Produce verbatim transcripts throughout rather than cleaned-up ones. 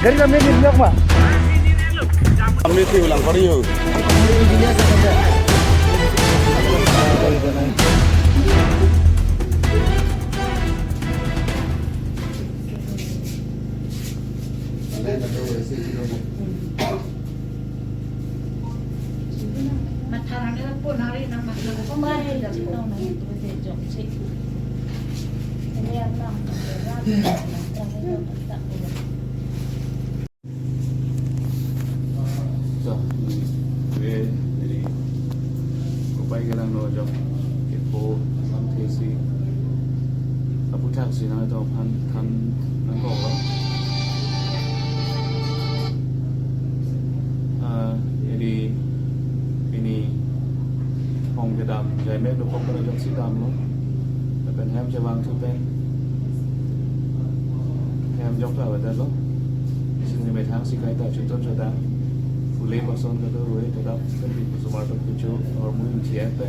Gari kami di blok ma. Kami si ulang kori yuk. So, we, jadi, kopai kelang no jok, kepo, lamthe si, aputhak si nangtum aphan than nangkoklo. Ah, jadi, pini hong kedam, jaimek dokok pen jok si damlo. Lapen hem chevangthu pen hem jok ta avedet lo. Isi ni methang si kaita chutun chodang. Phule bason kado rue todap pen di pusomar pen kecho hormu inchi pen.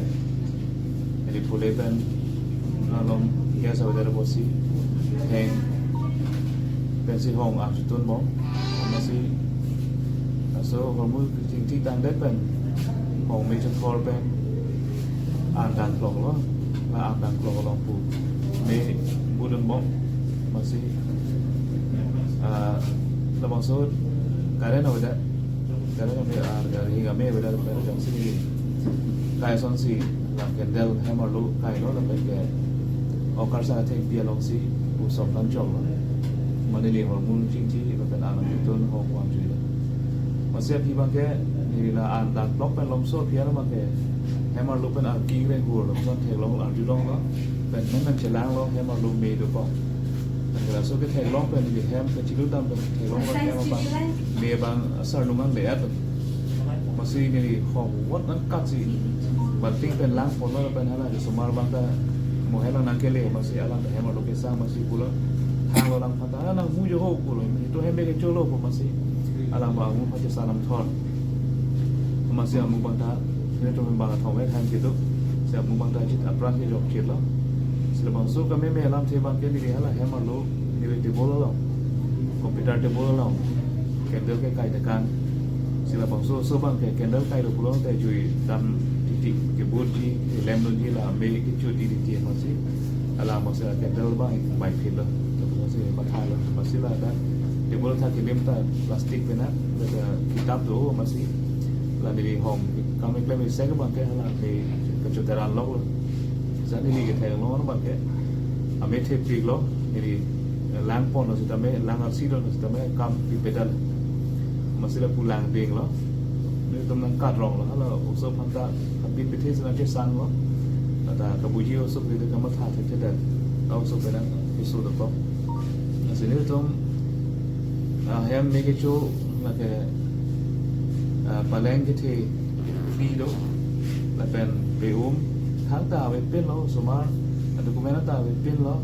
Jadi phule pen alom gas avedet apotsi theng pensi hong arjutun bom. Masi laso hormu chingthi tangdet pen hong me chethor pen an dangkloklo, la an dangklok along pu me budun bom. Masi, ah, labangso current avedet, current ave, ah, gari hing ame avedet, pen jongsi kai asonsi la candle hem arlo kailo, lapen ke okar sa thengpi alongsi pu sop nangchoklo. Mane neli hormu chingthi lapen an arjutun hong vangjuilo. Masi aphi abangke neli la an dangklok pen lomso aphi abangke hem arlo pen arki reng hur lomson theklong arjulonglo. Pen hem nangchelanglo, hem arlo me dokok. Pen laso ketheklong pen neli hem kachiludam pen theklong pen hem abang me abang asarlum an le-et. Masi neli hong vot nangkatsi balting pen langponlo, pen hala di osomar abang ta mo helang nangkele, masi alang ta hem arlo kesang, masi pulo, thanglo lang phan ta, "Ah, nang mu jo ho," pulo, "Itum hem me kecholo," pu, masi alang abang amu phan chesalam thor. Masi amu abang ta, nelitum abang athong me hem kedo, si amu abang ta chit apran kejok chitlo. Si labangso kememe alamthe abangke neli hala hem arlo, neli table along, computer table along candle kekai tekang. Si labangso oso abangke candle kailo pulo te jui dam titi, kebutji, lamp dunji, la me kecho titi, masi alang masi candle abang bai phitlo. Masi pathalo, masi la ta table ta kelim ta plastic pen na, la ta kitap do, masi la neli hong kam keklem iseng abangke hala me kachoteran loklo. Sa neli kethek long abangke ame thepiklo, neli langponlo sitame, lang arsi lo sitame kam pipedal. Masi lapu langdinglo. Nelitum nangkatronglo, hala oso aphan ta apin pithe si nangchesanglo. Ata kabuji oso pithe kamatha thekthe, ta oso pen nang keso dokok. Lasi nelitum, ah, hem me kecho lake, ah, paleng kethe phli do, lapen pe-um, thangta avepinlo, osomar adocument ta avepinlo,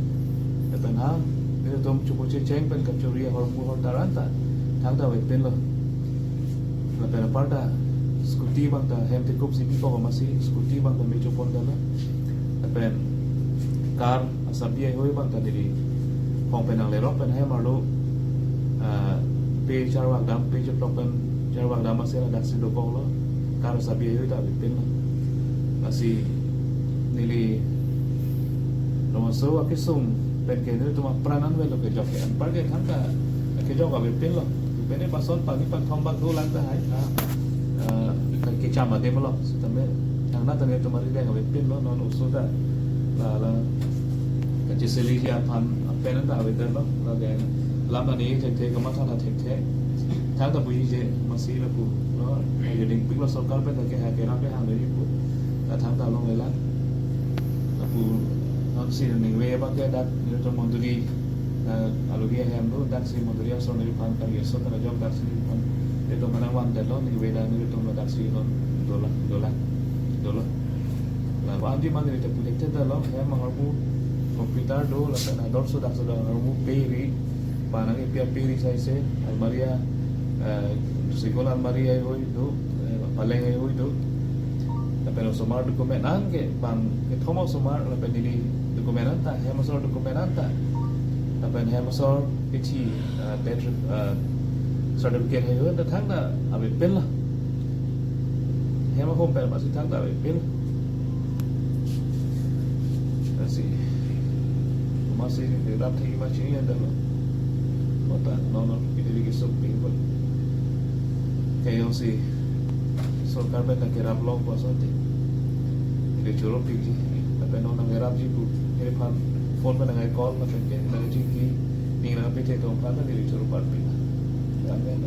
lapen ha nelitum chopo checheng pen kachori ahormu ahortar anta thangta avepinlo. Lapen aparta scooty abang ta hem tekupsi bikok, masi scooty abang ta me chopontanglo. Lapen car asabi ahoi abang ta neli hong pen nanglerok pen hem arlo, ah, pe charvak dam, pe cheplok pen charvak dam, masi ladaksi dokoklo, car asabi ahoi ta avepinlo. Lasi neli labangso akesung pen ke nelitum apran an avelo kejok ke, anparke thangta kejok avepinlo. Pine bason pagi pathom bak dolang tahai, ah, ah, kecham adim lo. Sitame thangnat ta nelitum arideng avepinlo, non oso ta la, la kacheseliji aphan apen ta avedetlo, la deng lam ani thekthe, kamatha ta thekthe. Thangta bujije, masi lapulo, ajo dingpiklo sorkar pen ta ke ha kerap ke hang deri pu. La thangta longlelang. Lapu nonsi ningve abangke dak nelitum mondoli, ah, alogi ahem do, daksi mondoli asor neliphan kali asor ta jok daksi neliphan. Nelitum nangvangdetlo, ningve dak nelitum lo daksi non dolang, dolang, dolo. La vanji mane nelitum pu thekthedetlo, hem ahormu, computer do, lapen ador so dak so dak ahormu pe ri, panang ipi ape ri saise, almari a, eh, sikul almari ahoi do, eh, paleng ahoi do. Lapen osomar document anke bang kethom osomar, lapen neli document anta, hem asor document anta. Lapen hem asor kethi, eh, tet, eh, Certificate haihui ta thangta avepin lo. Hem ahom pen masi thangta avepin. Lasi masi rat thek masi ni anda lo. Mata non non ini lagi shopping pon. Kayak si sorkar pen kerap long puasa ti. Neli choro piji. Tapi non nang kerap ji pu. Neliphan phone pen nang call, tapi ke nang jingki, ning nangpithe atum aphan neli choro parpin. Amen.